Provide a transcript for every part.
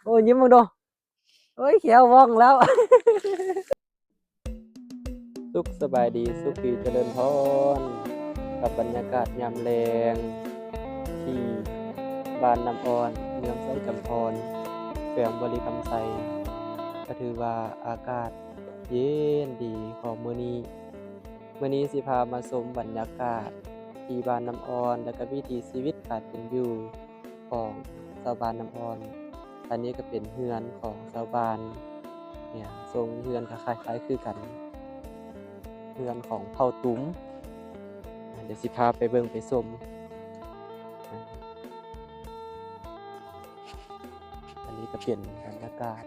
ໂອ້ຍ ຍິ້ມເບິ່ງດູ ໂອ້ຍ ແຂ້ວວ່ອງແລ້ວ. ສຸກສະບາຍດີ ສຸກດີຈະເລີນພອນ ກັບບັນຍາກາດຍາມແລງ ທີ່ບ້ານນ້ຳອ່ອນ ເມືອງໄຊຈຳພອນ ແຂວງບໍລິຄຳໄຊ ກໍຖືວ່າອາກາດເຢັນດີຂອງມື້ນີ້. ມື້ນີ້ຊິພາມາຊົມບັນຍາກາດທີ່ບ້ານນ້ຳອ່ອນ ແລະ ກະວິຖີຊີວິດການເປັນຢູ່ຂອງຊາວບ້ານນ້ຳອ່ອນ. ອັນນີ້ກະເປັນເຮືອນຂອງຊາວບ້ານ ເນຍ ຊົງເຮືອນກະຄ້າຍໆຄືກັນ ເຮືອນຂອງເຜົ່າຕຸມ. ດຽວຊິພາໄປເບິ່ງໄປຊົມ. ອັນນີ້ກະເປັນບັນຍາກາດ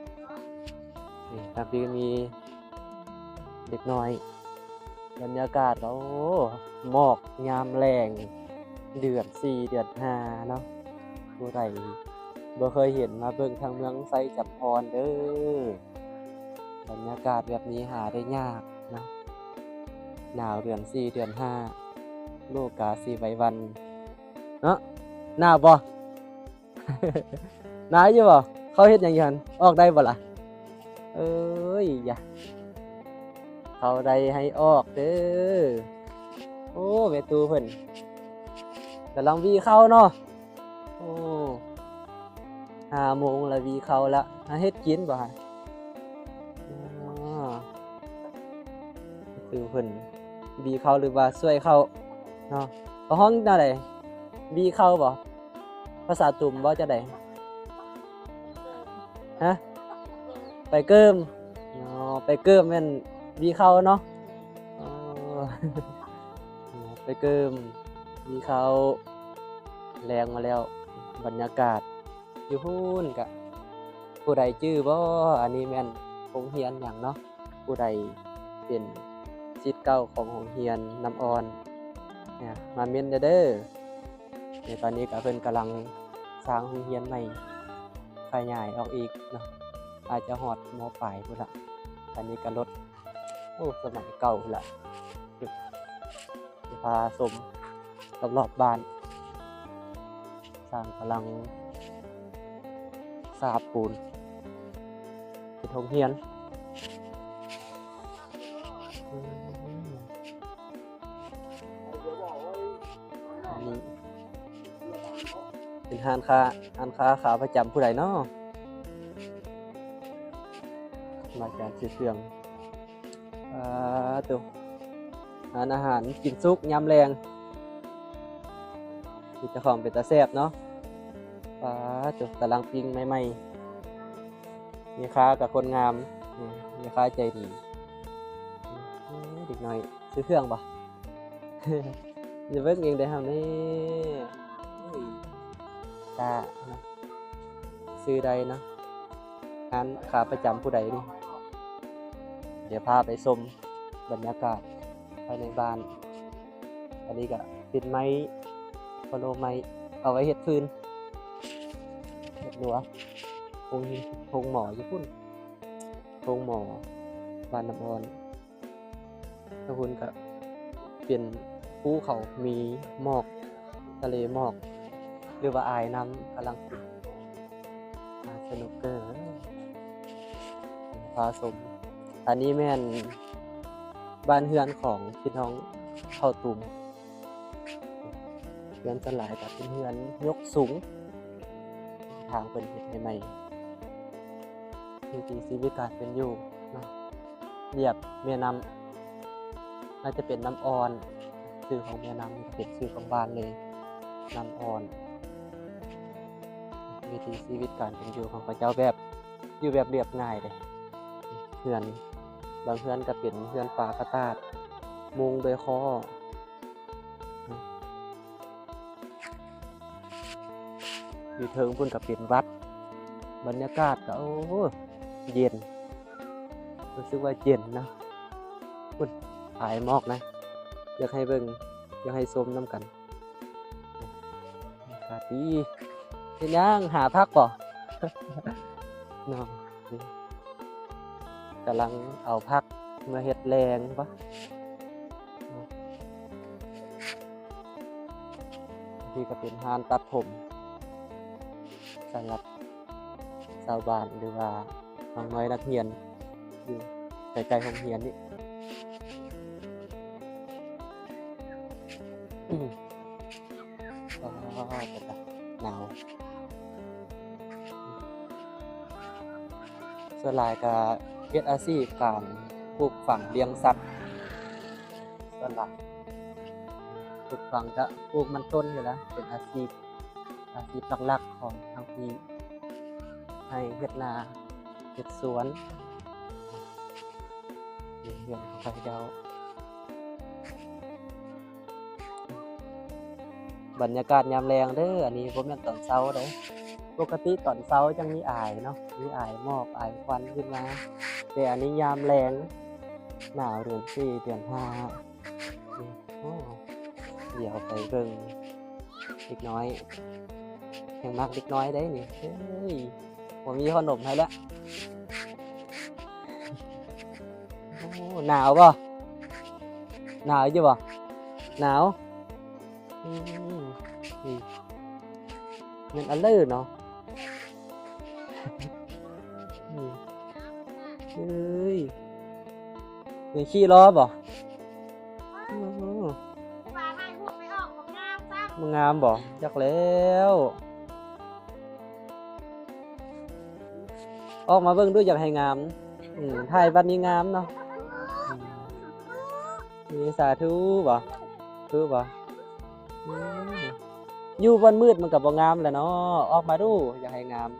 ນີ້ ທາງພີ້ມີເດັກນ້ອຍ. ບັນຍາກາດ ໂອ້ ໝອກຍາມແລງ ເດືອນສີ່ເດືອນຫ້າເນາະ. ຜູ້ໃດບໍ່ເຄີຍເຫັນ ມາເບິ່ງທາງເມືອງໄຊຈຳພອນເດີ. ບັນຍາກາດແບບນີ້ຫາໄດ້ຍາກເນາະ ໜາວເດືອນສີ່ເດືອນຫ້າ ໂລກາສິໄວວັນເນາະ. ໜາວບໍ່? ໜາວຢູ່ບໍ່? ເຂົາເຮັດຫຍັງຢູ່ຫັ້ນ? ອອກໄດ້ບໍ່ລະ? ເອີຍຢະ ເຂົາໄດ້ໃຫ້ອອກເດີ. ໂອ້ ແມ່ຕູ້ເພິ່ນກຳລັງຫວີເຂົ້າເນາະ. ໂອ້ ຫ້າໂມງລະຫວີເຂົ້າລະ. ຫາເຮັດກິນບໍ່ຫະ? ອໍ ແມ່ຕູ້ເພິ່ນຫວີເຂົ້າ ຫຼືວ່າຊ່ວຍເຂົ້າເນາະ. ເຂົາຮ້ອງແນວໃດ? ຫວີເຂົ້າບໍ່? ພາສາຕຸມເວົ້າຈັ່ງໃດ? ຮະ? ໄປເກີມ. ອໍ ໄປເກີມແມ່ນຫວີເຂົ້າເນາະ. ອໍ ໄປເກີມ ຫວີເຂົ້າ. ແລງມາແລ້ວ ບັນຍາກາດຢູ່ພຸ້ນກະ ຜູ້ໃດຈື່ບໍ່? ອັນນີ້ແມ່ນໂຮງຮຽນຫຍັງເນາະ? ຜູ້ໃດເປັນສິດເກົ່າຂອງໂຮງຮຽນນ້ຳອ່ອນ ມາເມັ້ນແດ່ເດີ. ໃນຕອນນີ້ກະເພິ່ນກຳລັງສ້າງໂຮງຮຽນໃໝ່ ຂະຫຍາຍອອກອີກເນາະ ອາດຈະຮອດ ມ.ປາຍ ພຸ້ນລະ. ອັນນີ້ກະລົດ ໂອ້ ສະໄໝເກົ່າພຸ້ນລະ. ຊິພາຊົມລອບໆບ້ານ. ຊ່າງກຳລັງສາບປູນເຮັດໂຮງຮຽນ. ອືມ ອັນນີ້ເປັນຮ້ານຄ້າ ຮ້ານຄ້າຂາປະຈຳຜູ້ໃດເນາະ? ມາຈາກຊື່ເຄື່ອງ. ປາໂຕ ຮ້ານອາຫານກິນສຸກຍາມແລງ ເປັນເຈົ້າຂອງເປັນຕາແຊບເນາະ. ປາໂຕ ກຳລັງປີ້ງໃໝ່ໆ ແມ່ຄ້າກະຄົນງາມ ແມ່ຄ້າໃຈດີ. ເດັກນ້ອຍຊື້ເຄື່ອງບໍ່? ຢ່າເບິ່ງເອງໄດ້ຫັ້ນເດ້. ໂອ້ຍ ຕາເນາະ ຊື້ໄດ້ເນາະ. ຮ້ານຂາປະຈຳຜູ້ໃດນີ້? ດຽວພາໄປຊົມບັນຍາກາດພາຍໃນບ້ານ. ອັນນີ້ກະເປັນໄມ້ ໂຄໂລໄມ້ ເອົາໄວ້ເຮັດຟືນ ເຮັດລົວ. ໂຮງ ໂຮງໝໍຢູ່ພຸ້ນ ໂຮງໝໍບ້ານນ້ຳອ່ອນ. ທາງພຸ້ນກະເປັນພູເຂົາ ມີໝອກ ທະເລໝອກ ຫຼືວ່າອາຍນ້ຳກຳລັງຂຶ້ນ. ອ່າ ສະໜຸກເກີ ພາຊົມ. ອັນນີ້ແມ່ນບ້ານເຮືອນຂອງພີ່ນ້ອງເຜົ່າຕຸມ. ເຮືອນສ່ວນຫຼາຍກະເປັນເຮືອນຍົກສູງ ທາງເພິ່ນເຮັດໃຫ້ໃໝ່. ວິຖີຊີວິດການເປັນຢູ່ເນາະ ລຽບແມ່ນ້ຳ ອາດຈະເປັນນ້ຳອ່ອນ ຊື່ຂອງແມ່ນ້ຳ ເປັນຊື່ຂອງບ້ານເລີຍ ນ້ຳອ່ອນ. ວິຖີຊີວິດການເປັນຢູ່ຂອງເຂົາເຈົ້າແບບ ຢູ່ແບບລຽບງ່າຍເດ້. ເຮືອນ ບາງເຮືອນກະເປັນເຮືອນປາກະຕາດ ມຸງດ້ວຍຄໍ້. ຢູ່ເທິງພຸ້ນກະເປັນວັດ. ບັນຍາກາດກະ ໂອ້ ເຢັນ ຮູ້ສຶກວ່າເຢັນນະ. ພຸ້ນ ຜາຍໝອກນະ ຢາກໃຫ້ເບິ່ງ ຢາກໃຫ້ຊົມນຳກັນ. ອາກາດດີ. ເຮັດຫຍັງ? ຫາຜັກບໍ່? ເນາະ ກຳລັງເອົາຜັກເມືອເຮັດແລງບໍ່. ນີ້ກະເປັນຮ້ານຕັດຜົມ ສຳລັບ ຊາວບ້ານ ຫຼືວ່ານ້ອງນ້ອຍນັກຮຽນ ຢູ່ໃກ້ໆໂຮງຮຽນນີ້. ອ້າ ໜາວ. ສ່ວນຫຼາຍກໍເຮັດອາຊີບການປູກຝັງລ້ຽງສັດ ສ່ວນຫຼາຍ ປູກຝັງກະປູກມັນຕົ້ນນີ້ແຫຼະ ເປັນອາຊີບ ອາຊີບຫຼັກໆຂອງທາງພີ້ ໃຫ້ເຮັດນາ ເຮັດສວນ ເຮັດເຮືອນຂອງເຂົາເຈົ້າ. ບັນຍາກາດຍາມແລງເດີ ອັນນີ້ບໍ່ແມ່ນຕອນເຊົ້າເດີ. ປົກກະຕິຕອນເຊົ້າຈັ່ງມີອາຍເນາະ ມີອາຍໝອກອາຍຄວັນຂຶ້ນມາ ແຕ່ອັນນີ້ຍາມແລງ ໜາວເດືອນສີ່ເດືອນຫ້າ. ໂອ້ ດຽວໄປເບິ່ງເດັກນ້ອຍ ແຮງມັກເດັກນ້ອຍໄດ໋ນີ້. ເອີຍ ບໍ່ມີຂະໜົມໃຫ້ລະ. ໂອ້ ໜາວບໍ່? ໜາວຢູ່ບໍ່? ໜາວ. ອືມ ນີ້ ແມ່ນອັນເລີເນາະ. ອືມ ເອີຍ ຍັງຂີ່ລໍ້ບໍ່? ໂອ້ ບໍ່ງາມບໍ່? ຈັກແລ້ວ. ອອກມາເບິ່ງດູ ຢາກໃຫ້ງາມ. ອືມ ຖ່າຍບັດນີ້ງາມເນາະ. ອືມ ນີ້ ສາທຸບໍ່? ທຸບໍ່? ອືມ ຢູ່ບ່ອນມືດມັນກໍບໍ່ງາມແຫຼະເນາະ. ອອກມາດູ ຢາກໃຫ້ງາມ.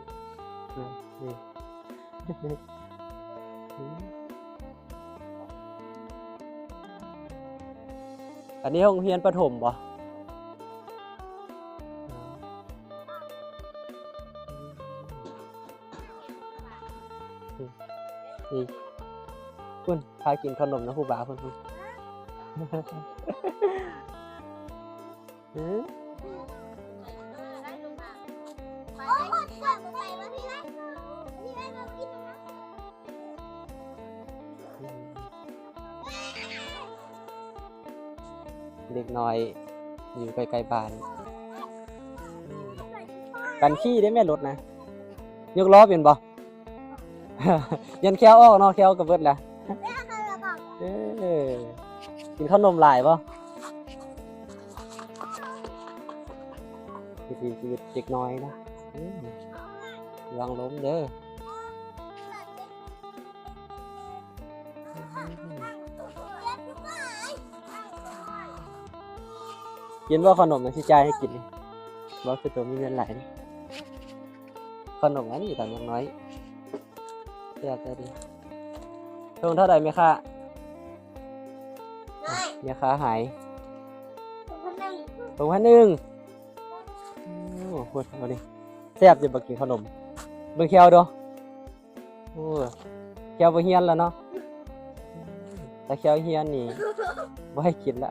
ອືມ ນີ້ ອັນນີ້ໂຮງຮຽນປະຖົມບໍ່? ນີ້ ພຸ້ນ ພາກິນຂະໜົມນຳຄູບາພຸ້ນ ພຸ້ນ. ເດັກນ້ອຍຢູ່ໃກ້ໆບ້ານ ກັນຂີ່ໄດ້ແມ່ລົດນະ. ຍົກລໍ້ເປັນບໍ່? ຢ້ານແຂ້ວອອກເນາະ ແຂ້ວກໍເບິດແລ້ວ. ເອີ ກິນເຂົ້າໜົມຫຼາຍບໍ່? ວິຖີຊີວິດເດັກນ້ອຍເນາະ. ອືມ ລະວັງລົ້ມເດີ. ກິນບໍ່ຂະໜົມນະ ຊິຈ່າຍໃຫ້ກິນ. ບໍ່ຄືໂຕມີເງິນຫຼາຍ. ຂະໜົມອັນນີ້ຕອນຍັງນ້ອຍ ແຊບແທ້ເດ. ຖົງເທົ່າໃດແມ່ຄ້າ? ແມ່ຄ້າຫາຍ ຖົງພັນໜຶ່ງ. ໂອ້ ພຸ້ນ ເອົານີ້ ແຊບຢູ່ບໍ່ ກິນຂະໜົມ. ເບິ່ງແຂ້ວດູ. ໂອ້ ແຂ້ວບໍ່ຮຽນແລ້ວເນາະ. ຖ້າແຂ້ວຮຽນນີ້ ບໍ່ໃຫ້ກິນລະ.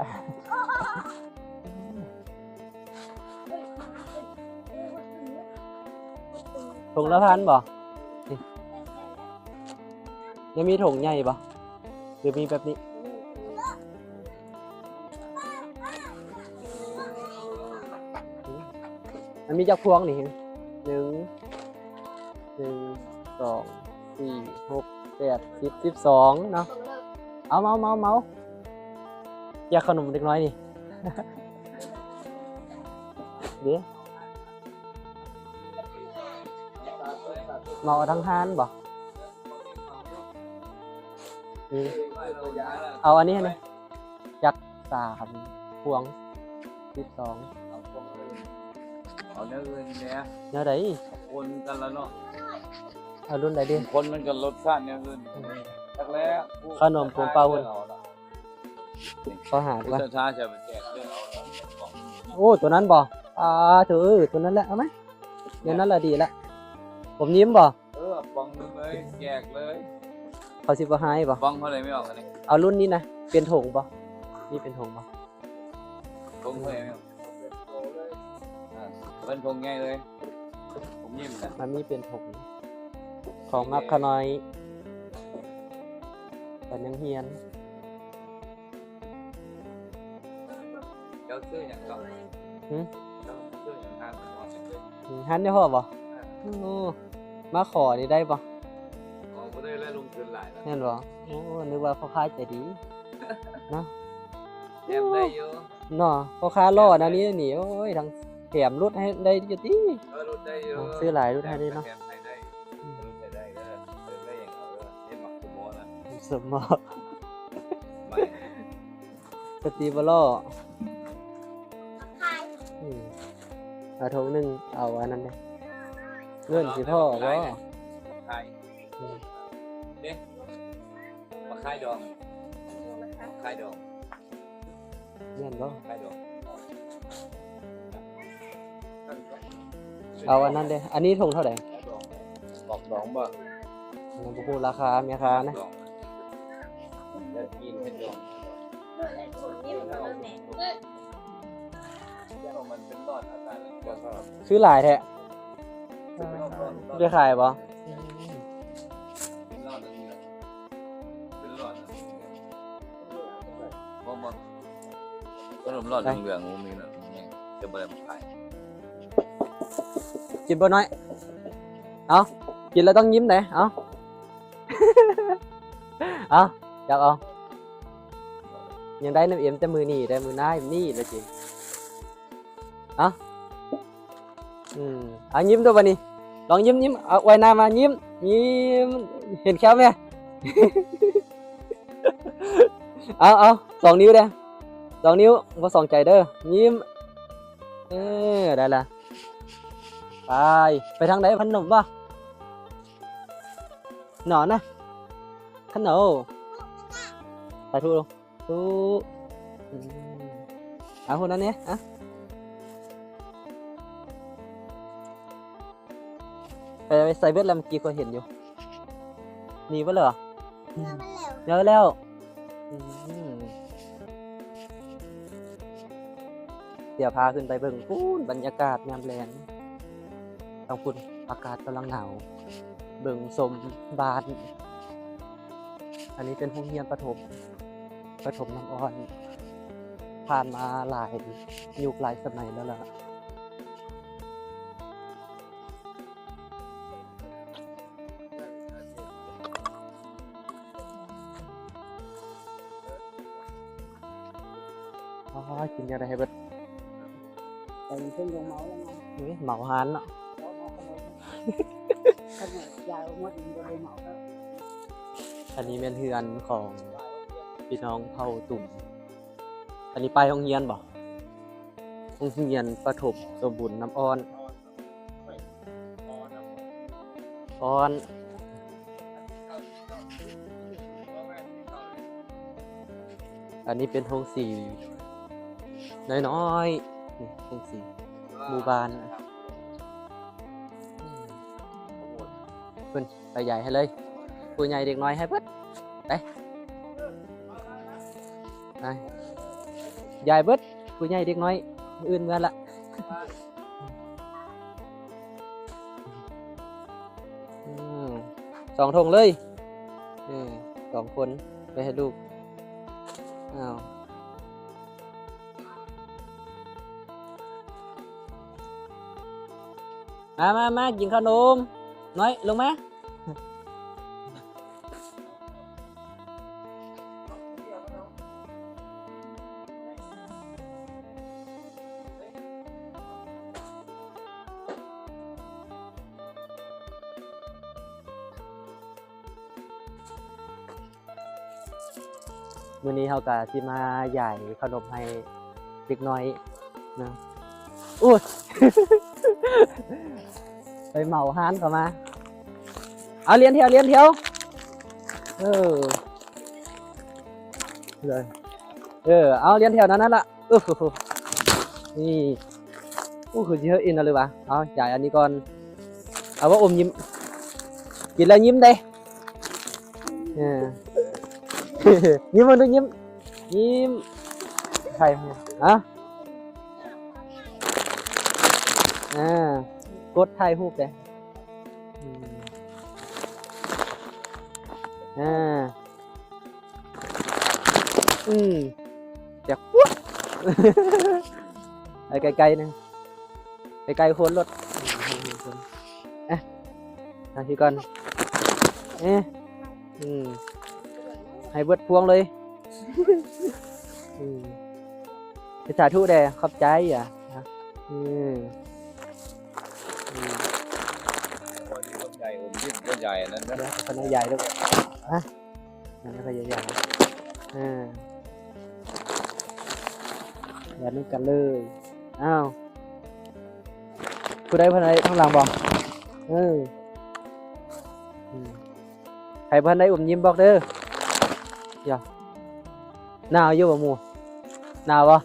ຖົງລະພັນບໍ່? ນີ້ ຍັງມີຖົງໃຫຍ່ບໍ່? ຫຼືມີແບບນີ້? ມັນມີຈັກພວງນີ້? ໜຶ່ງ ໜຶ່ງ ສອງ ສີ່ ຫົກ ແປດ ສິບ ສິບສອງເນາະ. ເອົາ ເມົາ ເມົາ ເມົາ. ຢາກຂະໜົມເດັກນ້ອຍນີ້ ເດ້. ເໝົາເອົາທັງຮ້ານບໍ່? ນີ້ ເອົາອັນນີ້ໃຫ້ແດ່ ຈັກສາມພວງ ສິບສອງ. ເອົາແນວອື່ນແດ່. ແນວໃດ? ຄົນກັນລະເນາະ. ເອົາລຸ້ນໃດດີ? ຄົນມັນກໍລົດຊາດແນວອື່ນ. ເອີ ຈັກແລ້ວ ຂະໜົມປູມເປົ່າພຸ້ນ. ຂໍຫາກ່ອນ. ໂອ້ ໂຕນັ້ນບໍ່? ອ່າ ໂຕ ເອີ ໂຕນັ້ນແຫຼະ ເອົາມາ. ແນວນັ້ນລະດີລະ. ຜົມຍິ້ມບໍ່? ເອີ ເອົາປ່ອງໜຶ່ງເລີຍ ແຈກເລີຍ. ເຂົາຊິບໍ່ຮ້າຍບໍ່? ປ່ອງເທົ່າໃດແມ່ອອກອັນນີ້? ເອົາລຸ້ນນີ້ນະ. ເປັນຖົງບໍ່? ມີເປັນຖົງບໍ່? ຖົງເທົ່າໃດແມ່ອອກ? ອ່າ ເປັນຖົງໃຫຍ່ເລີຍ. ຜົມຍິ້ມນະ ມັນມີເປັນຖົງ. ຂອງມັກຂະນ້ອຍ ຕອນຍັງຮຽນ. ເຈົ້າຊື່ຫຍັງເກາະ? ຫຶ? ເຈົ້າຊື່ຫຍັງ? ຮ້ານເຈົ້າຂອງ ອືມ ຮ້ານເຈົ້າຂອງບໍ່? ອ່າ ໂອ້ ມາຂໍນີ້ໄດ້ບໍ່? ອໍ ບໍ່ໄດ້ແລ້ວ ລົງທຶນຫຼາຍແລ້ວ ແມ່ນບໍ່? ໂອ້ ນຶກວ່າພໍ່ຄ້າໃຈດີເນາະ ແຖມໄດ້ຢູ່ເນາະ ພໍ່ຄ້າຫຼໍ່ແນວນີ້ນີ້ ໂອ້ຍ ທັງແຖມຫຼຸດໃຫ້ໄດ້ຢູ່ຕິ? ເອີ ຫຼຸດໄດ້ຢູ່ ເນາະ ຊື້ຫຼາຍຫຼຸດໃຫ້ໄດ້ເນາະ ແຖມໃຫ້ໄດ້ ອືມ ຫຼຸດໃຫ້ໄດ້ເດີ ເອີ ໄດ້ຫຍັງເອົາເດີ ເຮັດໝາກສົມມໍນະ ສົມມໍ ສະຕີບໍ່ຫຼໍ່ ອືມ ເອົາຖົງໜຶ່ງ ເອົາອັນນັ້ນເດ້ ເງິນຊິພໍບໍ່? ໝາກຄາຍ ອືມ ເດ້ ໝາກຄາຍດອງ ໝາກຄາຍດອງ ແມ່ນບໍ່? ໝາກຄາຍດອງ ເອົາອັນນັ້ນເດ້ ອັນນີ້ຖົງເທົ່າໃດ? ໝາກດອງບໍ່? ຍັງບໍ່ຮູ້ລາຄາແມ່ຄ້ານະ ກິນເຮັດດອງ ຊື້ຫຼາຍແທ້ ໄດ້ຂາຍບໍ່? ບໍ່ ບໍ່ ຂະໜົມຫຼອດເຫຼືອງໆ ບໍ່ມີນະ ຈະບໍ່ໄດ້ມາຂາຍ ກິນບໍ່ນ້ອຍ ເອົາ ກິນແລ້ວຕ້ອງຍິ້ມເດ້ ເອົາ ເອົາ ຈັບເອົາ ຍັງໄດ້ນ້ຳເອັມແຕ່ມື້ນີ້ ແຕ່ມື້ໜ້ານີ້ລະຈິ ເອົາ ອືມ ເອົາ ຍິ້ມດູບາດນີ້ ລອງຍິ້ມ ຍິ້ມ ເອົາ ອວຍໜ້າມາ ຍິ້ມ ຍິ້ມ ເຫັນແຂ້ວແມ້ ເອົາ ເອົາ ສອງນິ້ວເດ້ ສອງນິ້ວ ບໍ່ສອງໃຈເດີ ຍິ້ມ ເອີ ໄດ້ລະ ໄປ ໄປທາງໃດ? ຂະໜົມບໍ່? ໜໍນະ ຂະໜົມ ສາທຸ ທຸ ອືມ ເອົາ ພຸ້ນນັ້ນແດ່ ອະ ໄປໃສ່ເບິດແລ້ວ ເມື່ອກີ້ຂ້ອຍເຫັນຢູ່ ໜີເບິດແລ້ວ ເມືອແລ້ວ ເມືອແລ້ວ ອືມ ດຽວພາຂຶ້ນໄປເບິ່ງພຸ້ນ ບັນຍາກາດຍາມແລງ ທາງພຸ້ນອາກາດກຳລັງໜາວ ເບິ່ງຊົມບ້ານ ອັນນີ້ເປັນໂຮງຮຽນປະຖົມ ປະຖົມນ້ຳອ້ອນ ຜ່ານມາຫຼາຍຍຸກຫຼາຍສະໄໝແລ້ວລະ. ອໍ ກິນແນວໃດໃຫ້ເບິດ ໄປເພິ່ນລົງເໝົາແລ້ວເນາະ ເອີຍ ເໝົາຮ້ານເນາະ ເອົາເອົາຂະໜົມ ຂະໜົມຢາຍໝົດ ບໍ່ໄດ້ເໝົາແລ້ວ. ອັນນີ້ແມ່ນເຮືອນຂອງພີ່ນ້ອງເຜົ່າຕຸ່ມ ອັນນີ້ປ້າຍໂຮງຮຽນບໍ? ໂຮງຮຽນປະຖົມສົມບູນນ້ຳອ້ອນ ອ້ອນ ອັນນີ້ເປັນໂຮງສີນ້ອຍໆ ນີ້ໂຮງສີໝູ່ບ້ານ ເພິ່ນ ໄປຢາຍໃຫ້ເລີຍ ຜູ້ໃຫຍ່ເດັກນ້ອຍໃຫ້ເບິດ ໄປ ໄປ ຢາຍເບິດ ຜູ້ໃຫຍ່ເດັກນ້ອຍ ມື້ອື່ນເມືອລະ ອືມ ສອງຖົງເລີຍ ເອີ ສອງຄົນ ໄປໃຫ້ລູກ ອ້າວ ມາ ມາ ມາ ກິນເຂົ້າໜົມ ນ້ອຍ ລົງມາ. ມື້ນີ້ເຮົາກະຊິມາຢາຍເຂົ້າໜົມໃຫ້ເດັກນ້ອຍນະ. ໂອ້ຍ ໄປເໝົາຮ້ານເຂົາມາ. ເອົາ ລຽນແຖວ ລຽນແຖວ. ເອີ ເອີ ເອົາ ລຽນແຖວນັ້ນ ນັ້ນລະ. ໂອ້ໂຫ ນີ້ ໂອ້ ຄືຊິເຮີ້ອີ່ນເລີຍຫວາ. ເອົາ ຢາຍອັນນີ້ກ່ອນ. ເອົາ ວ່າອົມຍິ້ມ ກິນແລ້ວຍິ້ມເດ້. ເອີ ຍິ້ມເບິ່ງດູ ຍິ້ມ ຍິ້ມ ຖ່າຍຮູບ ຮະ ອ່າ ກົດຖ່າຍຮູບເດ້. ອືມ ອ່າ ອືມ ແຈກ ໄປໄກໆ ນະ ໄປໄກໂຄນລົດ. ເອີ ນາທີ່ກ່ອນ ເອະ ອືມ ໃຫ້ເບິດພວງເລີຍ ອືມ ສາທຸແດ່ ຂອບໃຈອະ ອືມ ອືມ ໃຫຍ່ ອມຍິ້ມກໍໃຫຍ່ນັ້ນນະ ເດີ ຂະໜາດໃຫຍ່ເດີ ຮະ ນັ້ນກໍໃຫຍ່ ເອີ ຢ່ານຳກັນເລີຍ ອ້າວ ຜູ້ໃດ ຜູ້ໃດ ທາງຫຼັງບໍ່ ເອີ ອືມ ໃຜບໍ່ທັນໄດ້ອມຍິ້ມບອກເດີ ຢ່າ ໜາວຢູ່ບໍ່ໝູ່ ໜາວບໍ່?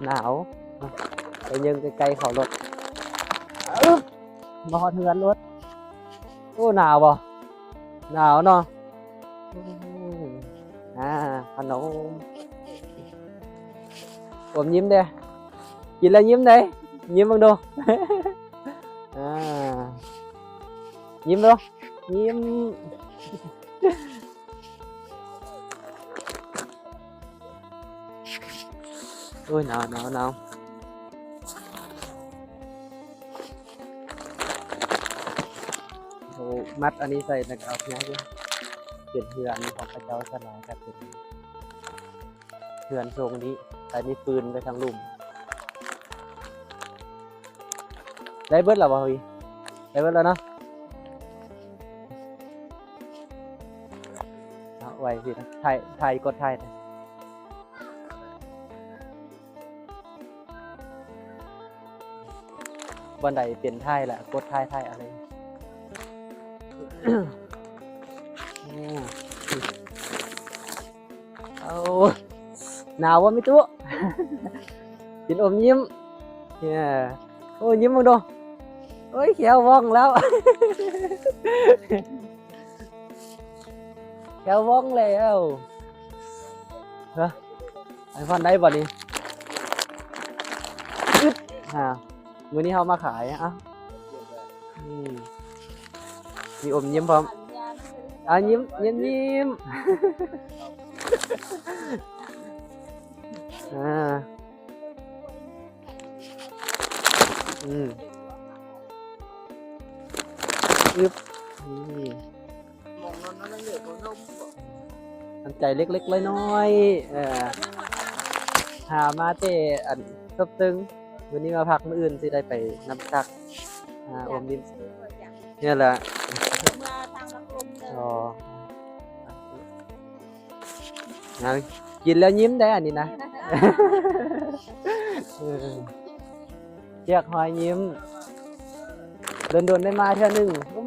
ໜາວ ໄປເຍິງໃກ້ໆເຂົາໂລດ ອຶບ ມາຮອດເຮືອນໂລດ ໂອ້ ໜາວບໍ່? ໜາວເນາະ ອືມ ອ່າ ຂະໜົມ ອມຍິ້ມເດ້ ກິນແລ້ວຍິ້ມເດ້ ຍິ້ມເບິ່ງດູ ອ່າ ຍິ້ມດູ ຍິ້ມ. ໂອ້ຍ ໜາວ ໜາວ ໜາວ ໂອ້ ມັດອັນນີ້ໃສ່ ແລ້ວກໍເອົາເຮືອນຢູ່ ເປັນເຮືອນຂອງເຂົາເຈົ້າຊະຫຼາຍ ກໍເປັນເຮືອນຊົງນີ້ ໃສ່ມີຟືນໄປທາງລຸ່ມ. ໄດ້ເບິດແລ້ວບໍ່? ໄດ້ເບິດແລ້ວເນາະ ເອົາໄວ້ຊິ ຖ່າຍ ຖ່າຍ ກົດຖ່າຍ ບ່ອນໃດເປັນຖ່າຍລະ ກົດຖ່າຍ ຖ່າຍເອົາເລີຍ ໂອ້ ເອົາ ໜາວບໍ່ມີຕູ້? ກິນອມຍິ້ມ ເອີ ໂອ້ ຍິ້ມເບິ່ງດູ ໂອ້ຍ ແຂ້ວວ່ອງແລ້ວ ແຂ້ວວ່ອງແລ້ວ ຮະ ໄອພອນໄດ້ບໍ່ນີ້? ອຶດ ອ່າ ມື້ນີ້ເຮົາມາຂາຍ ອ່ະ ອືມ ມີອມຍິ້ມພ້ອມ ອ່າ ຍິ້ມ ຍິ້ມ ຍິ້ມ ອ່າ ອືມ ອຶບ ນີ້ ນ້ຳໃຈເລັກໆນ້ອຍໆ ເອີ ຫາມາແຕ່ອັນເທິບເທິງ ມື້ນີ້ມາພັກ ມື້ອື່ນຊິໄດ້ໄປນ້ຳຕັກ ອ່າ ອມດິນ ນີ້ແຫຼະ ເມືອທາງລະຄົມເດີ ອໍ ກິນແລ້ວຍິ້ມໄດ໋ ອັນນີ້ນະ ເອີ ຈຽກຮອຍຍິ້ມ ດົນໆໄດ້ມາເທື່ອໜຶ່ງ ໂອ້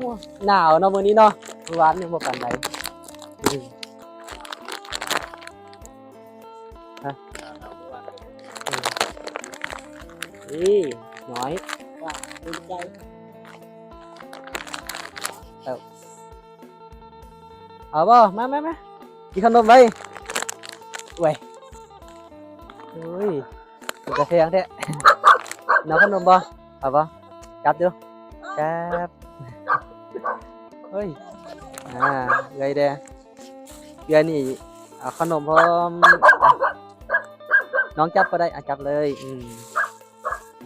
ໜາວເນາະມື້ນີ້ເນາະ ມື້ວານນີ້ບໍ່ປານໃດ ຮະ ເອີ ນີ້ ນ້ອຍ ເອົາ ເອົາບໍ່? ມາ ມາ ມາ ກິນຂະໜົມໄວ້ ໂອ້ຍ ໂອ້ຍ ເປັນຕາແພງແທ້ ເອົາຂະໜົມບໍ່? ເອົາບໍ່? ກັບດູ ກັບ ເຮີ້ຍ ອ່າ ເອື້ອຍແດ່ ເອື້ອຍນີ້ເອົາຂະໜົມພ້ອມ ນ້ອງຈັບກໍໄດ້ ອ່ະ ຈັບເລີຍ ອືມ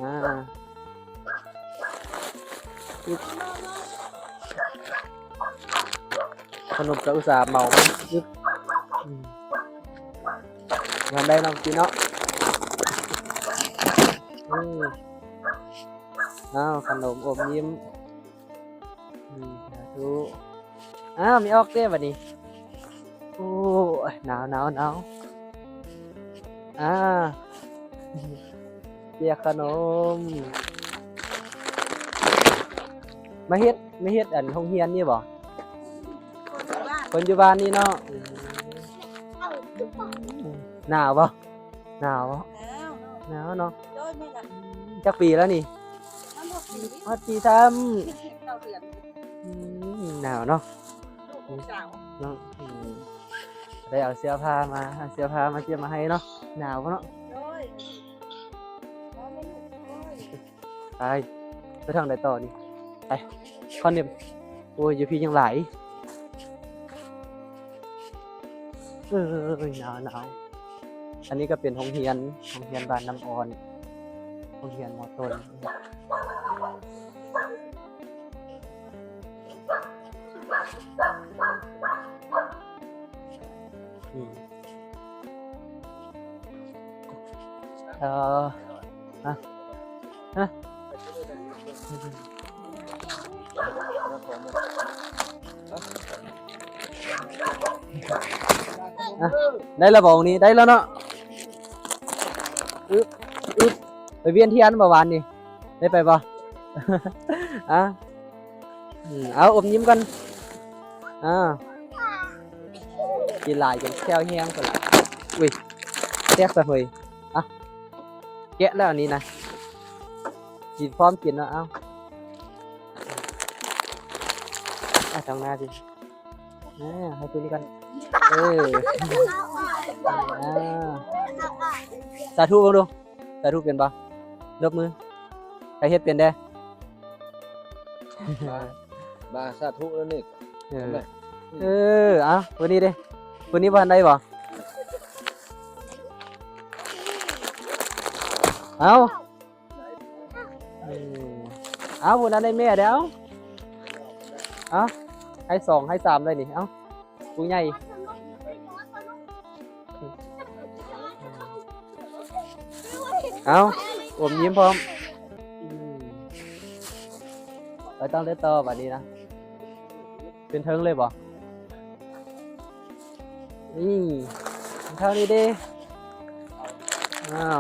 ອ່າ ອຶບ ຂະໜົມກໍອຸດສ່າເໝົາ ອຶບ ອືມ ມັນໄດ້ເນາະ ກິນເນາະ ອືມ ອ້າວ ຂະໜົມອົມຍິ້ມ ອືມ ສາທຸ ອ້າວ ມີອອກເດ້ບັດນີ້ ໂອ້ຍ ໜາວ ໜາວ ໜາວ ອ່າ ຈຽກຂະໜົມ ມາເຮັດ ມາເຮັດອັນໂຮງຮຽນນີ້ບໍ່? ຄົນຢູ່ບ້ານ ຄົນຢູ່ບ້ານນີ້ເນາະ ອືມ ໜາວບໍ່? ໜາວບໍ່? ໜາວ ໜາວເນາະ ໂດຍ ແມ່ນລະ ຈັກປີແລ້ວນີ້? ຮອດປີຊ້ຳ ເກົ້າເດືອນ ອືມ ໜາວເນາະ ລູກສາວ ເນາະ ອືມ ໄດ້ເອົາເສື້ອຜ້າມາ ເອົາເສື້ອຜ້າມາຕຽມມາໃຫ້ເນາະ ໜາວເນາະ ໂດຍ ໄປ ໄປທາງໃດຕໍ່ນີ້? ໄປ ຄອນເນັບ ໂອ້ຍ ຢູ່ພີ້ຍັງຫຼາຍ ເອີຍ ໜາວ ໜາວ ອັນນີ້ກໍເປັນໂຮງຮຽນ ໂຮງຮຽນບ້ານນ້ຳອ່ອນ ໂຮງຮຽນມໍຕົ້ນ ຕໍ່ ຮະ ຮະ ຮະ ໄດ້ລະບໍ່ນີ້? ໄດ້ແລ້ວເນາະ. ອຶບ ອຶບ ໄປວຽນທຽນບໍ່ວານນີ້? ໄດ້ໄປບໍ່? ອາ ອືມ ເອົາ ອົມຍິ້ມກ່ອນ. ອາ ກິນຫຼາຍຈົນແຂ້ວແຫ້ງພຸ້ນລະ. ອຸ້ຍ ແຕກສະເຮີຍ. ອະ ແກະແລ້ວອັນນີ້ນະ ກິນ ພ້ອມກິນເນາະ. ເອົາ ອາ ທາງໜ້າຕິ ອາ ໃຫ້ຜູ້ນີ້ກ່ອນ. ເອີ ອາ ສາທຸເບິ່ງດູ ສາທຸເປັນບໍ່? ຍົກມື ໃຜເຮັດເປັນແດ່? ມາ ມາສາທຸແລ້ວນີ້. ເອີ ເຫັນໄໝ? ເອີ ເອົາ ຜູ້ນີ້ເດ້ ຜູ້ນີ້ບໍ່ທັນໄດ້ບໍ່? ເອົາ ເອີ ເອົາ ຜູ້ນັ້ນໄດ້ແມ່ແລ້ວ. ເອົາ ໃຫ້ສອງ ໃຫ້ສາມໄດ້ນີ້. ເອົາ ຜູ້ໃຫຍ່ ເອົາ ອົມຍິ້ມພ້ອມ. ອືມ ໄປຕໍ່ເລີຍຕໍ່ບາດນີ້ນະ. ຂຶ້ນເທິງເລີຍບໍ່? ນີ້ ເທົ່ານີ້ເດ້. ອ້າວ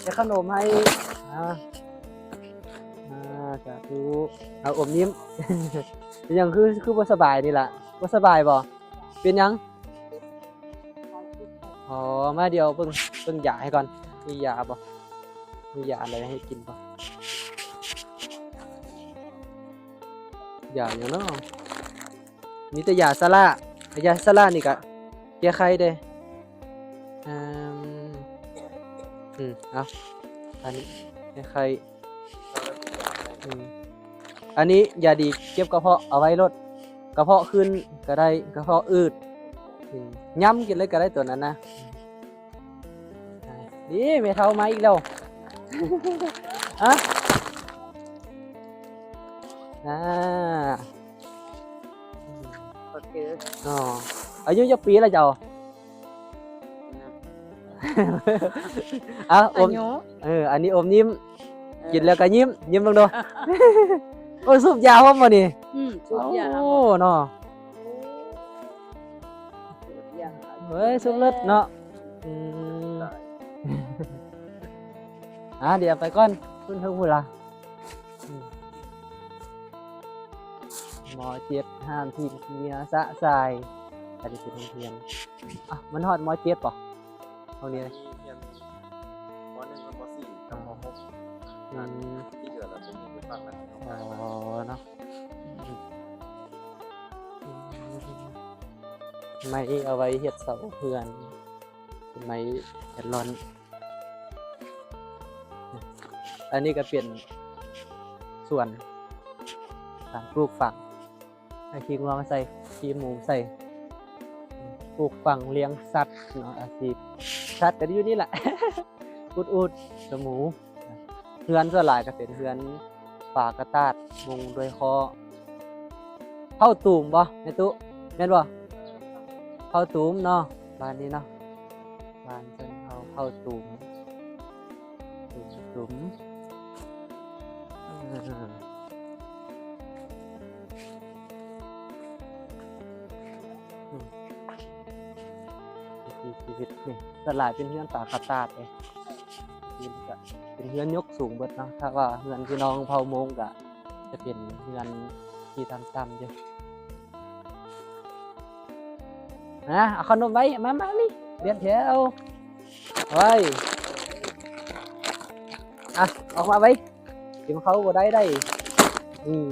ແຈກຂະໜົມໃຫ້. ອາ ອາ ສາທຸ. ເອົາ ອົມຍິ້ມ. ເປັນຫຍັງຄື ຄືບໍ່ສະບາຍນີ້ລະ? ບໍ່ສະບາຍບໍ່? ເປັນຫຍັງ? ອໍ ມາດຽວເບິ່ງ ເບິ່ງຢາໃຫ້ກ່ອນ. ມີຢາບໍ່? ມີຢາອັນໃດໃຫ້ກິນບໍ່? ຢາຫຍັງເນາະ? ມີແຕ່ຢາຊາລາ. ຢາຊາລານີ້ກະແກ້ໄຂ້ເດ້. ອືມ ອືມ ເອົາ ອັນນີ້ແກ້ໄຂ້. ອືມ ອັນນີ້ຢາດີເກັບກະເພາະ ເອົາໄວ້ໂລດ. ກະເພາະຂຶ້ນກະໄດ້ ກະເພາະອືດ. ອືມ ຫຍ້ຳກິນເລີຍກະໄດ້ໂຕນັ້ນນະ. ນີ້ແມ່ເຖົ້າມາອີກແລ້ວ. ຮະ ອາ ໂອເຄ. ອໍ ອາຍຸຈັກປີລະເຈົ້າ? ເອົາ ອົມ ເອີ ອັນນີ້ອົມຍິ້ມ. ເອີ ກິນແລ້ວກະຍິ້ມ ຍິ້ມເບິ່ງດູ. ໂອ້ຍ ສູບຢາພ້ອມບໍ່ນີ້? ອືມ ສູບຢາ. ໂອ້ ເນາະ ສູບຢາ. ເຮີ້ຍ ສູບເລີດເນາະ. ອືມ ອາ ດຽວໄປກ່ອນ ຂຶ້ນເທິງພຸ້ນລະ. ອືມ ມໍເຈັດ ຫ້າມຖິ້ມເຫຍື່ອຊະຊາຍ. ອັນນີ້ເປັນໂຮງຮຽນ. ອະ ມັນຮອດມໍເຈັດບໍ່? ຫ້ອງນີ້ນະ ຮຽນ ມໍໜຶ່ງ ມໍສີ່ ກັບມໍຫົກ. ອືມ ທີ່ເຫຼືອລະເປັນຢູ່ຝັ່ງນັ້ນ. ອໍ ເນາະ. ໄມ້ເອົາໄວ້ເຮັດເສົາເຮືອນ ເປັນໄມ້ແກັດລອນ. ອັນນີ້ກະເປັນສວນ ການປູກຝັງ. ໃຫ້ຂີ້ງົວໃສ່ ຂີ້ໝູໃສ່ ປູກຝັງລ້ຽງສັດເນາະ ອາຊີບສັດກະຢູ່ນີ້ລະ ອຸດໆ ກະໝູ. ເຮືອນສ່ວນຫຼາຍກະເປັນເຮືອນຝາກະຕາດ ມຸງດ້ວຍຄໍ້ ເຜົາຕູມບໍ່ແມ່ຕູ້ ແມ່ນບໍ່? ເຜົາຕູມເນາະ ບ້ານນີ້ເນາະ. ບ້ານເພິ່ນເຮົາເຜົາຕູມ ຕູມ ຕູມ. ເອີ ອືມ ວິຖີຊີວິດນີ້ສ່ວນຫຼາຍເປັນເຮືອນຝາກະຕາດເດ້. ເປັນເຮືອນຍົກສູງເບິດເນາະ. ຖ້າວ່າເຮືອນພີ່ນ້ອງເຜົ່າມົ້ງກະຈະເປັນເຮືອນທີ່ຕ່ຳໆ ຢູ່. ມາ ເອົາຂະໜົມໄວ້ ມາ ມານີ້ ລຽນແຖວໄວ້. ອະ ອອກມາໄວ້ ກິນເຂົ້າບໍ່ໄດ້ໄດ໋. ອືມ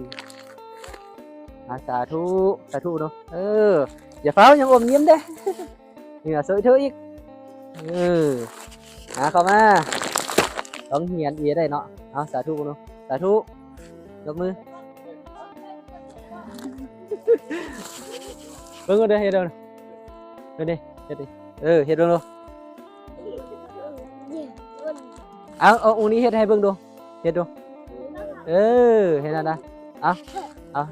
ອາ ສາທຸ ສາທຸເນາະ. ເອີ ຢ່າຟ້າວ ຍັງອົມຍິ້ມເດ້. ເຫື່ອຊ່ວຍເທີອີກ. ເອີ ມາ ເຂົ້າມາ ຕ້ອງຮຽນອີກໄດ໋ເນາະ. ເອົາ ສາທຸເນາະ ສາທຸ. ຍົກມື ເບິ່ງເດີ ເຮັດເບິ່ງ ເຮັດເບິ່ງເດີ. ເອີ ເຮັດເບິ່ງດູ. ເອົາ ເອົາ ອົງນີ້ເຮັດໃຫ້ເບິ່ງດູ ເຮັດດູ. ເອີ ເຮັດນັ້ນນະ. ເອົາ ເອົາ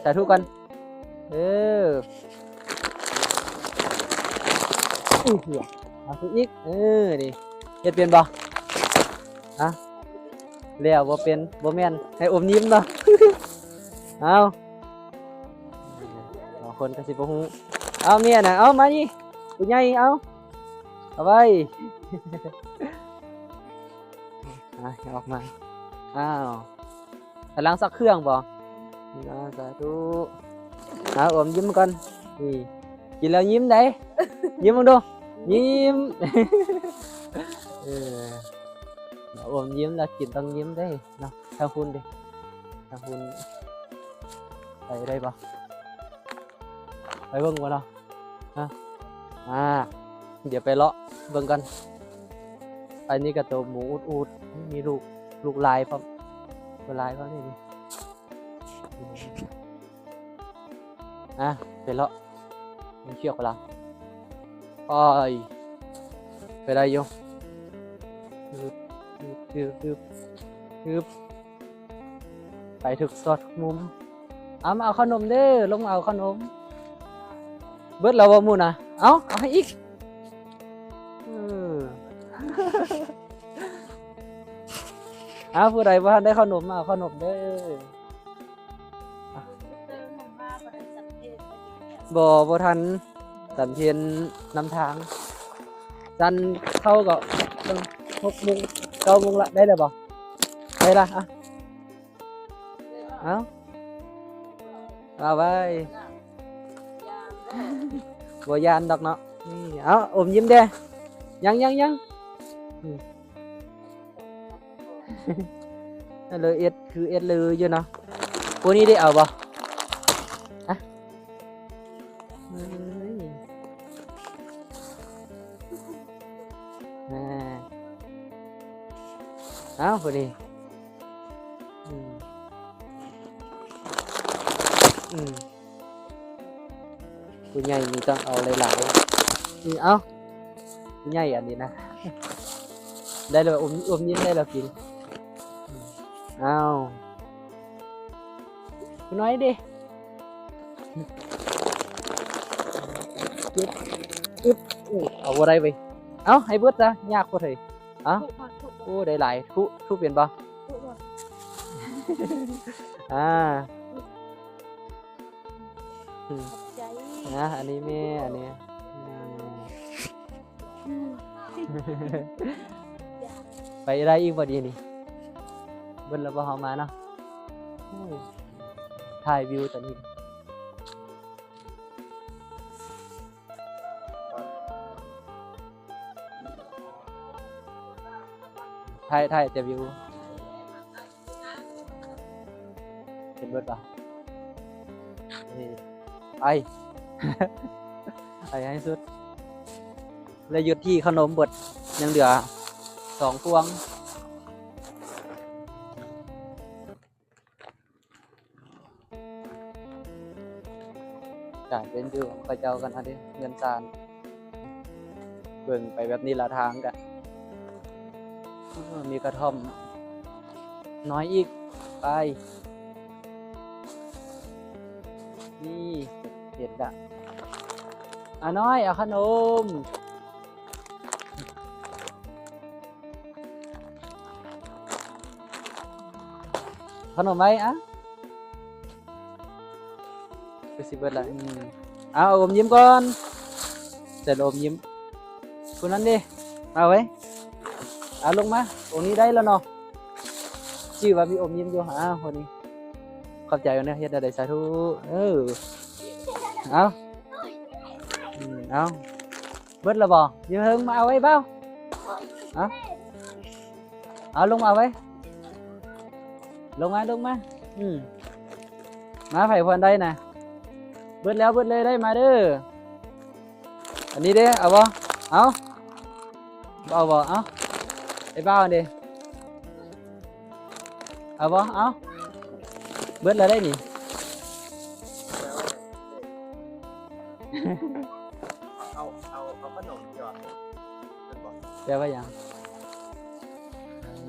ສາທຸກ່ອນ. ເອີ ອີກ ເອົາ ອີກ. ເອີ ນີ້ ເຮັດເປັນບໍ່? ຮະ? ແລ້ວບໍ່ເປັນ ບໍ່ແມ່ນ ໃຫ້ອົມຍິ້ມເນາະ. ເອົາ ບາງຄົນກໍຊິບໍ່ຮູ້. ເອົາ ເມຍນະ ເອົາ ມານີ້ ຜູ້ໃຫຍ່ ເອົາ ເອົາໄວ້. ອາ ອອກມາ ອ້າວ ກຳລັງຊັກເຄື່ອງບໍ່? ອາ ສາທຸ. ເອົາ ອົມຍິ້ມກ່ອນ ນີ້ ກິນແລ້ວຍິ້ມໄດ໋ ຍິ້ມເບິ່ງດູ ຍິ້ມ. ເອີ ອົມຍິ້ມແລ້ວກິນຕ້ອງຍິ້ມເດ້ເນາະ. ທາງພຸ້ນເດ້ ທາງພຸ້ນ ໄປໄດ້ບໍ່? ໄປເບິ່ງບໍ່ເນາະ? ຮະ? ອາ ດຽວໄປເລາະເບິ່ງກ່ອນ. ອັນນີ້ກໍໂຕໝູອຸດໆ ມີລູກ ລູກລາຍພ້ອມ ໂຕລາຍພ້ອມນີ້. ອາ ໄປເລາະ ມັນເຊືອກໄປລະ ໂອ້ຍ ໄປໄດ້ຢູ່. ອືບ ອືບ ອືບ ອືບ ໄປທຸກຊອກທຸກມຸມ. ເອົາ ມາເອົາເຂົ້າໜົມເດີ້ ລົງມາເອົາເຂົ້າໜົມ. ເບິດແລ້ວບໍ່ໝູນະ? ເອົາ ເອົາໃຫ້ອີກ. ເອີ ເອົາ ຜູ້ໃດບໍ່ທັນໄດ້ເຂົ້າໜົມ ມາເອົາເຂົ້າໜົມເດີ້. ບໍ່ ບໍ່ທັນສັນເພນນຳທາງ. ສັນເຂົ້າກໍຫົກໂມງ ເກົ້າໂມງລະ ໄດ້ແລ້ວບໍ່? ໄດ້ລະ ອະ ເອົາ ເອົາໄວ້ ບໍ່ຢ້ານດອກເນາະ. ນີ້ ເອົາ ອົມຍິ້ມແດ່ ຍັງ ຍັງ ຍັງ ອືມ. ເລີເອັດ ຄືເອັດເລີຢູ່ເນາະ. ພວກນີ້ໄດ້ເອົາບໍ່? ຮະ? ເອີຍ ເອົາ ພວກນີ້ ອືມ ອືມ. ຜູ້ໃຫຍ່ນີ້ຕ້ອງເອົາຫຼາຍໆ ນີ້ ເອົາ ຜູ້ໃຫຍ່ອັນນີ້ນະ ໄດ້ແລ້ວ ອົມ ອົມຍິ້ມໄດ້ແລ້ວກິນ. ເອົາ ຜູ້ນ້ອຍເດ້ ອຶບ ອຶບ ໂອ້ ເອົາບໍ່ໄດ້ເວີຍ. ເອົາ ໃຫ້ເບິດຊະ ຍາກໂພດເຮີ້ຍ. ເອົາ ໂອ້ ໄດ້ຫຼາຍ ທຸ ທຸເປັນບໍ່? ອາ ອືມ ຂອບໃຈ ນະ ອັນນີ້ແມ່ ອັນນີ້ ອືມ ໄປໄດ້ອີກບໍ່ດຽວນີ້? ເບິດແລ້ວບໍ່ເຮົາມາເນາະ? ໂອ້ ຖ່າຍວິວຕອນນີ້ ຖ່າຍ ຖ່າຍແຕ່ວິວ. ເຫັນເບິດປະ? ນີ້ ໄປ ໄປໃຫ້ສຸດ ແລະ ຢຸດທີ່ເຂົ້າໜົມເບິດ ຍັງເຫຼືອສອງພວງ. ການເປັນຢູ່ຂອງເຂົາເຈົ້າກັນເນາະເດ້ ເຮືອນຊານ ເບິ່ງໄປແບບນີ້ລະທາງກະ ເອີ ມີກະທ່ອມນ້ອຍອີກ ໄປ ນີ້ ເຫັນລະ ອານ້ອຍ ເອົາຂະໜົມ ຂະໜົມໄວ້ອະ ຄືຊິເບິດລະ ອືມ ເອົາ ອົມຍິ້ມກ່ອນ ໃສ່ລະອົມຍິ້ມ ຜູ້ນັ້ນເດ້ ມາເວີຍ ເອົາລົງມາ ໂອນີ້ໄດ້ລະເນາະ ຈື່ວ່າມີອົມຍິ້ມຢູ່ ອາ ຄົນນີ້ ຂອບໃຈເນາະ ເຮັດແນວໃດ ສາທຸ ເອີ ເອົາ ອືມ ເອົາ ເບິດລະບໍ່? ຢູ່ເທິງ ມາເອົາໄວ້ເບົາ ເອົາ ເອົາລົງມາເອົາໄວ້ ລົງມາ ລົງມາ ອືມ ມາ ໃຜພອນໄດ້ນະ ເບິດແລ້ວ ເບິດເລີຍ ໄດ້ມາເດີ ອັນນີ້ເດ້ ເອົາບໍ່? ເອົາ ບໍ່ເອົາບໍ່? ເອົາ ໄອ້ບ່າວເດ້ ເອົາບໍ່? ເອົາ ເບິດແລ້ວໄດ໋ນີ້ ເອົາ ເອົາ ເອົາຂະໜົມດຽວ ແປວ່າຫຍັງ?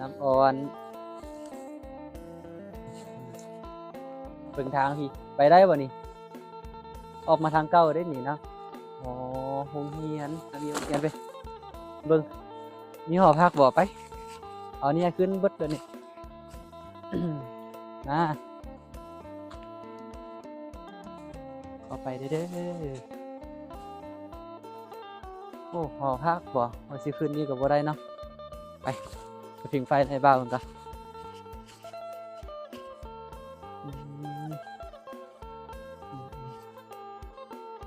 ນ້ຳອ່ອນ ເບິ່ງທາງພີ້ ໄປໄດ້ບໍ່ນີ້? ອອກມາທາງເກົ່າເດ້ນີ້ເນາະ ອໍ ໂຮງຮຽນ ມີໂຮງຮຽນເວີຍ ເບິ່ງ ມີຫໍພັກບໍ່? ໄປ ເອົານີ້ຂຶ້ນເບິດເລີຍນີ້ ມາ ເຂົ້າໄປເດີ້ ໂອ້ ຫໍພັກບໍ່? ວ່າຊິຂຶ້ນນີ້ກໍບໍ່ໄດ້ເນາະ. ໄປ ໄປຜິງໄຟໃຫ້ບ່າວເພິ່ນກ່ອນ. ອືມ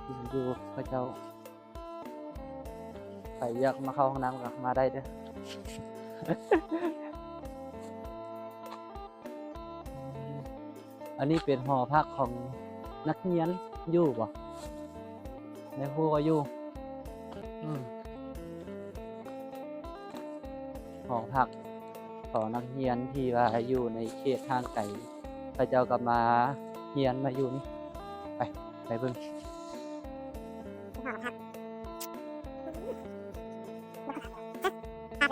ອືມ ຢູ່ ເຂົາເຈົ້າ ໃຜຢາກມາເຂົ້າຫ້ອງນ້ຳກໍມາໄດ້ເດີ້. ອັນນີ້ເປັນຫໍພັກຂອງນັກຮຽນຢູ່ບໍ່? ແມ່ຄູກໍຢູ່ ອືມ ຫໍພັກຂອງນັກຮຽນທີ່ວ່າຢູ່ໃນເຂດຫ່າງໄກ ເຂົາເຈົ້າກໍມາຮຽນມາຢູ່ນີ້. ໄປ ໄປເບິ່ງ ຫໍພັກ ອັນນີ້ຫໍພັກໂ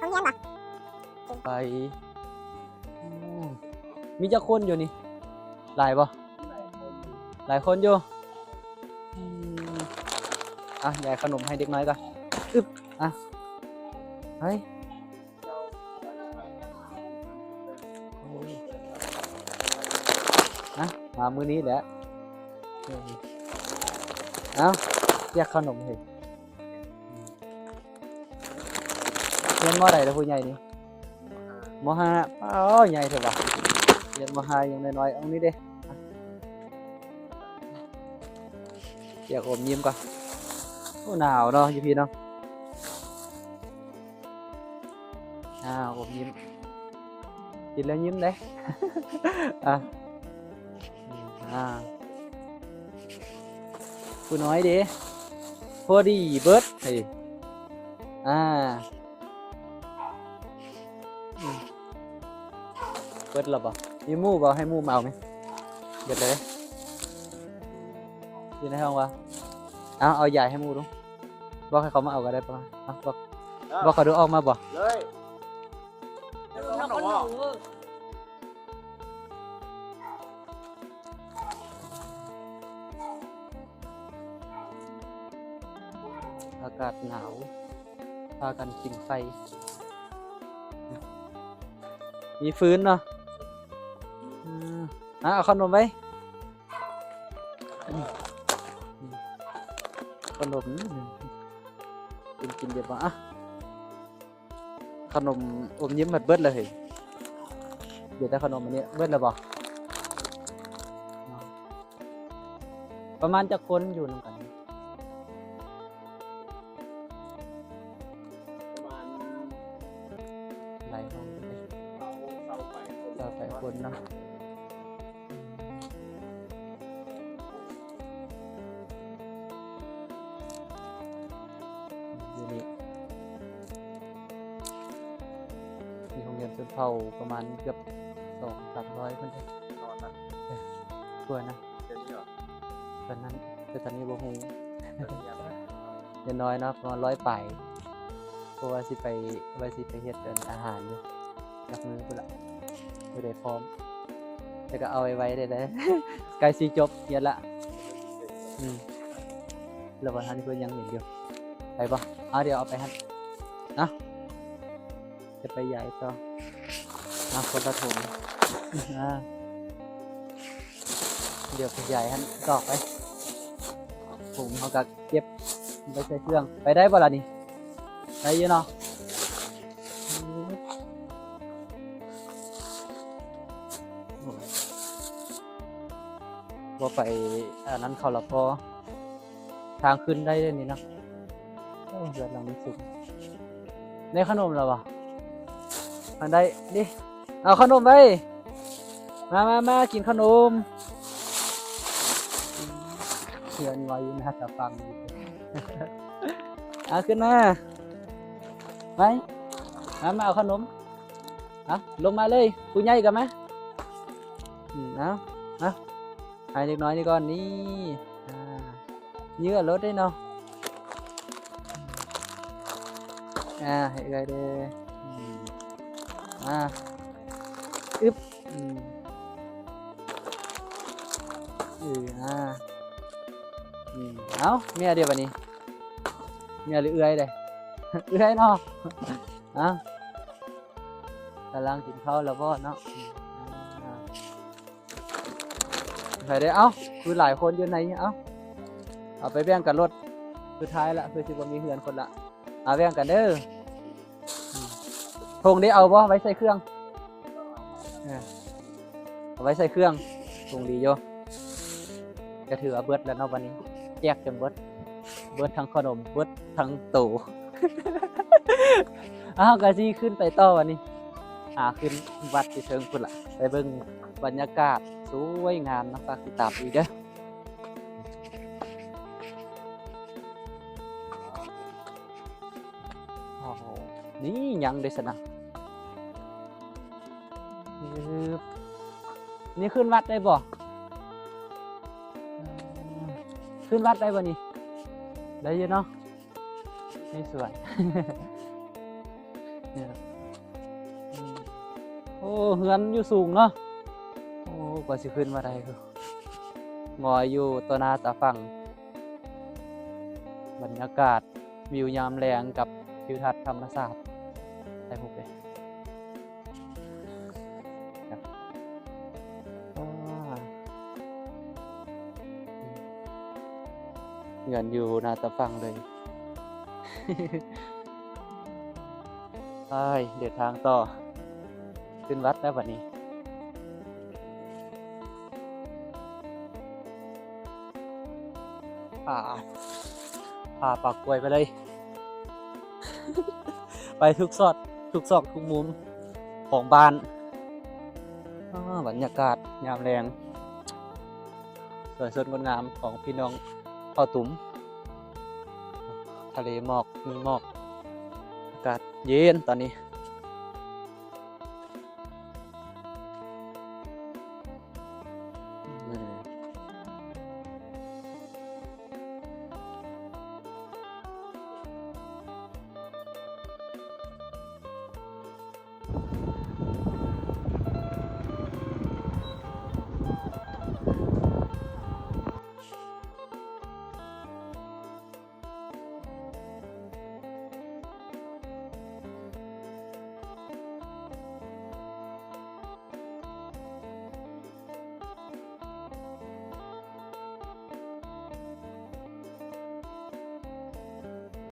ຮງຮຽນບໍ່? ໄປ ໂອ້ ມີຈັກຄົນຢູ່ນີ້? ຫຼາຍບໍ່? ຫຼາຍຄົນຢູ່ ອືມ ອ່ະ ຢາຍຂະໜົມໃຫ້ເດັກນ້ອຍກ່ອນ ອຶບ ອ່ະ ໄປ ໂອ້ຍ ອ່ະ ມາມື້ນີ້ແຫຼະ ເອີ ເອົາ ແຈກຂະໜົມເຮີ້ຍ. ຮຽນ ມໍ ໃດລະຜູ້ໃຫຍ່ນີ້? ມໍ ຫ້າ ອ້າວ ໃຫຍ່ແທ້ຫວາ ຮຽນ ມໍ ຫ້າ ຍັງນ້ອຍໆ ເອົານີ້ເດ້ ຢາກອົມຍິ້ມກ່ອນ ໂອ້ ໜາວເນາະ ຢູ່ພີ້ເນາະ ອາ ອົມຍິ້ມ ກິນແລ້ວຍິ້ມເດ້ ອາ ອາ ຜູ້ນ້ອຍເດ້ ພໍດີເບິດ ເອີ ອາ ອືມ ເບິດແລ້ວບໍ່? ມີໝູ່ບໍ່? ໃຫ້ໝູ່ມາເອົາໄໝ? ເບິດແລ້ວເດ້ ຢູ່ໃນຫ້ອງວ່າ ເອົາ ເອົາຢາຍໃຫ້ໝູ່ດູ ບອກໃຫ້ເຂົາມາເອົາກໍໄດ້ປະມານ ເອົາ ບອກ ບອກເຂົາດູ ອອກມາບໍ່? ເລີຍ ອາກາດໜາວ ພາກັນຜິງໄຟ ມີຟືນເນາະ ອືມ ອາ ເອົາຂະໜົມໄວ້ ຂະໜົມ ກິນ ກິນເດບາ ອະ ຂະໜົມອົມຍິ້ມໝົດເບິດແລ້ວເຮີ້ຍ ເຫຼືອແຕ່ຂະໜົມອັນນີ້ ເບິດແລ້ວບໍ່? ປະມານຈັກຄົນຢູ່ນຳກັນ? ປະມານ ຫຼາຍຫ້ອງເດ້ ຊາວ ຊາວປາຍຄົນ ຊາວປາຍຄົນເນາະ ຢູ່ນີ້ ມີໂຮງຮຽນຊົນເຜົ່າປະມານເກືອບສອງສາມຮ້ອຍພຸ້ນເດ້ ນອນນະ ເອີ ກວ່ານະ ດຽວນີ້ຫວາ? ຕອນນັ້ນ ແຕ່ຕອນນີ້ບໍ່ຮູ້ ຢ່າງໜ້ອຍເນາະ ປະມານຮ້ອຍປາຍ ເພາະວ່າຊິໄປ ວ່າຊິໄປເຮັດອັນອາຫານຢູ່ ຈັກມື້ພຸ້ນລະ ມື້ໃດພ້ອມ ແຕ່ກໍເອົາໄວໆ ໄດ້ ໄດ້ ໃກ້ຊິຈົບຮຽນລະ ອືມ ລະວ່າຫັ້ນເພິ່ນຍັງເຫັນຢູ່ ໄປບໍ່? ເອົາ ດຽວເອົາໄປຫັ້ນ ເອົາ ຈະໄປຢາຍຕໍ່ ມາຄົນລະຖົງ ອາ ດຽວໄປຢາຍຫັ້ນ ຕອກໄປ ຖົງເຮົາກໍເກັບໄວ້ໃສ່ເຄື່ອງ ໄປໄດ້ບໍ່ລະນີ້? ໄດ້ຢູ່ເນາະ ໂອ້ຍ ບໍ່ໄປອັນນັ້ນເຂົາລະພໍ ທາງຂຶ້ນໄດ້ເດ້ນີ້ເນາະ ໂອ້ ເຮືອນຫຼັງນີ້ສູງ ໄດ້ຂະໜົມແລ້ວບໍ່? ອັນໃດນີ້ ເອົາຂະໜົມໄວ້ ມາ ມາ ມາ ກິນຂະໜົມ ເຮືອນໄວຢູ່ໜ້າຕາຟັງ ອາ ຂຶ້ນມາ ໄປ ມາ ມາເອົາຂະໜົມ ເອົາ ລົງມາເລີຍ ຜູ້ໃຫຍ່ກໍມາ ອືມ ເອົາ ເອົາ ໃຫ້ເດັກນ້ອຍນີ້ກ່ອນ ນີ້ ອາ ເຍືອໂລດເດ້ເນາະ ອາ ໃຫ້ເອື້ອຍເດ້ ອືມ ອາ ອຶບ ອືມ ເອີ ອາ ອືມ ເອົາ ເມຍເດ້ບາດນີ້ ເມຍຫຼືເອື້ອຍເດ້? ເອື້ອຍເນາະ. ເອົ້າ ກຳລັງກິນເຂົ້າແລ້ວບໍ່ເນາະ? ອືມ ອ່າ ໃຜໄດ້ ເອົ້າ ຄືຫຼາຍຄົນຢູ່ໃນນີ້. ເອົ້າ ເອົາໄປແບ່ງກັນໂລດ ສຸດທ້າຍລະ ຄືຊິບໍ່ມີເຮືອນຄົນລະ. ເອົາ ແບ່ງກັນເດີ. ອືມ ຖົງໄດ້ເອົາບໍ່ ໄວ້ໃສ່ເຄື່ອງ? ເອີ ເອົາໄວ້ໃສ່ເຄື່ອງ ຖົງດີຢູ່. ກະຖືວ່າເບິດແລ້ວເນາະ ບາດນີ້ແຈກຈົນເບິດ ເບິດທັງຂະໜົມ ເບິດທັງໂຕ. ເຮົາກະຊິຂຶ້ນໄປຕໍ່ບາດນີ້ ຫາຂຶ້ນວັດຢູ່ເທິງພຸ້ນລະ ໄປເບິ່ງບັນຍາກາດສວຍງາມເນາະ. ຝາກຕິດຕາມອີກເດີ. ໂອ້ໂຫ ນີ້ຍັງເດ້ຊັ້ນນະ. ອືມ ນີ້ຂຶ້ນວັດໄດ້ບໍ່? ອືມ ຂຶ້ນວັດໄດ້ບໍ່ນີ້? ໄດ້ຢູ່ເນາະ ມີສວນ ນີ້ນະ. ອືມ ໂອ້ ເຮືອນຢູ່ສູງເນາະ. ໂອ້ ກວ່າຊິຂຶ້ນມາໄດ້ ງອຍຢູ່ຕໍ່ໜ້າຕາຝັ່ງ. ບັນຍາກາດວິວຍາມແລງກັບທິວທັດທຳມະຊາດ ຖ່າຍຮູບເດ້. ອາ ເຮືອນຢູ່ໜ້າຕາຝັ່ງເລີຍ. ໄປເດີນທາງຕໍ່ ຂຶ້ນວັດແລ້ວບັດນີ້. ພາ ພາປາກກວຍໄປເລີຍ ໄປທຸກຊອດ ທຸກຊອກ ທຸກມຸມຂອງບ້ານ. ອາ ບັນຍາກາດຍາມແລງ ສວຍສົດງົດງາມຂອງພີ່ນ້ອງເຜົ່າຕຸມ. ທະເລໝອກ ມີໝອກ ອາກາດເຢັນຕອນນີ້.